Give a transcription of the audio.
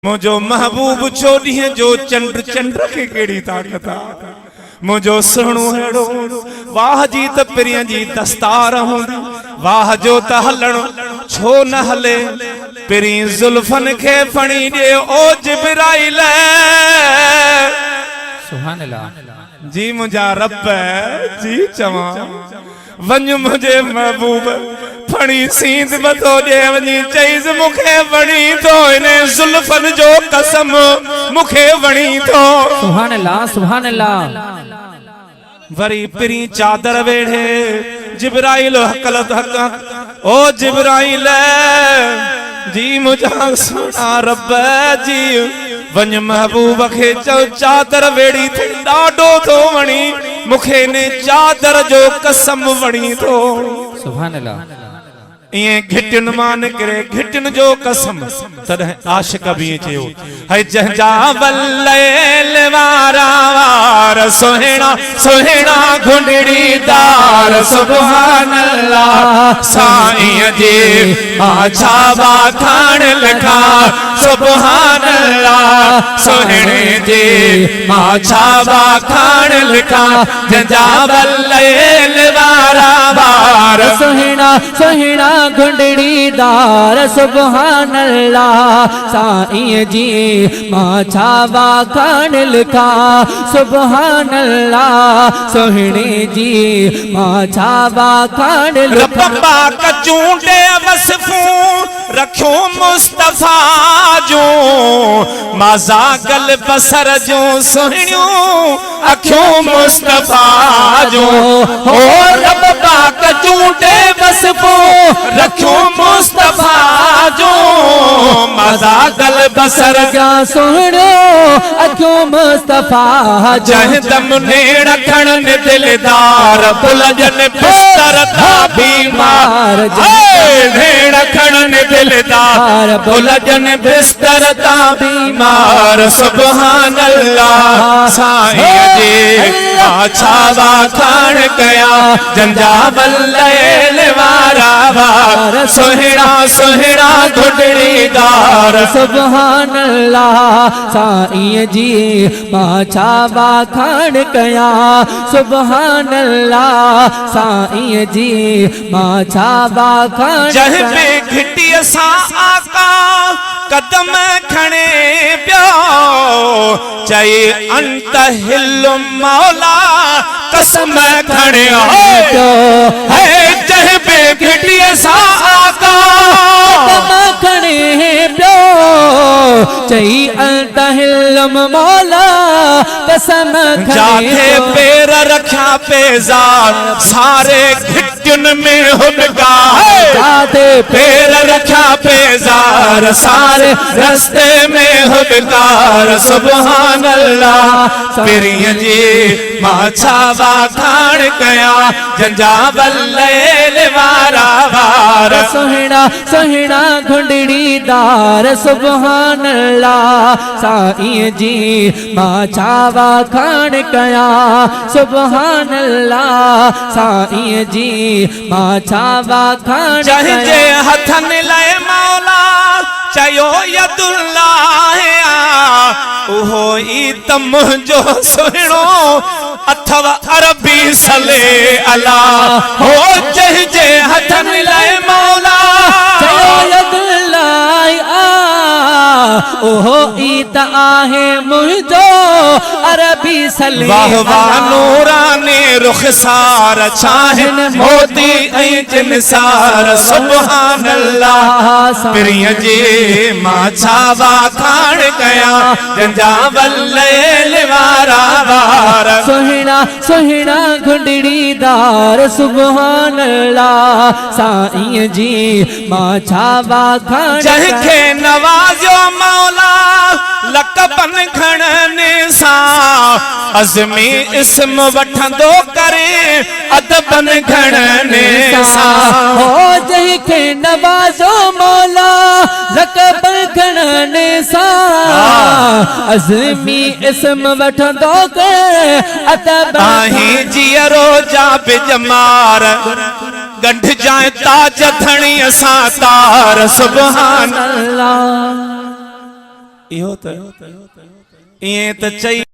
منهنجو محبوب چوڏهينء جو چنڊ، چنڊ کي ڪهڙي طاقت آ، منهنجو سهڻو ههڙو واهه جي ته پرينء جي دستار هوندي، واهه جو ته هلڻ ڇو نه هلي، پرين زلفن کي ڦڻي ڏي او جبرائيل. سبحان الله. جي منهنجا رب جي چوان. وڃ منهنجي محبوب ڦڻي سينڌ مٿو ڏي وڃي چئيس مون کي وڻي ٿو انهي زلفن جو قسم مون کي وڻي ٿو. سبحان الله سبحان الله. وري پرين چادر ويڙهي جبرائيل هڪل هڪ او جبرائيل جي منهنجا سهڻا رب جي وڃ محبوب کي چئو چادر ويڙهي ٿئي ڏاڍو ٿو وڻي مون کي انهي چادر جو قسم وڻي ٿو. سبحان الله. ائين گهٽين مان نڪري گهٽين جو قسم تڏهن عاشق به ائين چيو هي جنهن جا وليل وارا وار سهڻا سهڻا گهنڊڙي دار سبحان الله سائين جي مان ڇا واکاڻ لکان سبحان الله سهڻي جي مان ڇا واکاڻ لکان جنهن جا وليل وارا وار. سهڻا سهڻا گهنڊڙي دار سبحان الله سائين جي مان ڇا واکاڻ لکان سبحان الله سهڻي جي مان ڇا واکاڻ رب لکان. پاڪ چونڊي وصفون رکيون مصطفيٰ جون مازاغ البصر جون سهڻيون اکيون مصطفيٰ جون او رب پاڪ چونڊي وصفون رکيون مصطفيٰ جون مازاغ البصر جا سهڻيون اکيون مصطفيٰ جون. جنهن دم نيڻ کڻن دلدار ڀلجن بستر تان بيمار نيڻ کڻن دلدار ڀلجن بستر تان بيمار سبحان الله سائين جي مان ڇا واکاڻ ڪيان جن جا وليل وارا وار سهڻا سهڻا گهٽڙي دار. سبحان الله سائين جي مان ڇا واکاڻ ڪيان سبحان الله سائين جي مان ڇا واکاڻ جنهن به گهٽيء سان آقا قدم کڻي پيو چئي انت حل مولا قسم کڻي پيو هي جنهن به گهٽيء سان آقا قدم کڻي پيو چئي انت حل مولا قسم کڻي جاٿي پير رکيا پيزار ساري گهٽين ۾ هٻڪا جاٿي پير رکيا پيزار ساري رستي ۾ هٻڪار سبحان الله پرينء جي مان ڇا واکاڻ ڪيان جن جا وليل وارا وار. سهڻا سهڻا گهنڊڙي دار سبحان الله سائين جي مان ڇا واکاڻ ڪيان سبحان الله سائين جي مان ڇا واکاڻ جنهن جي هٿن لئه مولا چيو يد الله آ اهو ئي ته منهنجو سهڻو اٿو عربي صلي الله هو جنهن جي هٿن لئه مولا چيو يد الله آ اهو ئي ته آهي منهنجو عربي صلي واه واه نوراني رخسار ڇاهن موتي ۽ جنسار سبحان الله پرينء جي مان ڇا واکاڻ ڪيان جن جا وليل وارا وار. سهڻا سهڻا گهنڊڙي دار سبحان الله سائين جي مان ڇا واکاڻ جنهن کي نوازيو مولا لقبن گهڻن سان عزمي اسم وٺندو ڪري ادبن گهڻن سان. هو جنهن کي نوازيو مولا لقبن گهڻن سان عزمي اسم وٺندو ڪري ادبن. آهين جيئرو جا به ڄمار. ڳنڍجانء تاج ڌڻيء سان تار سبحان الله. اهو ته ائين ته چئي.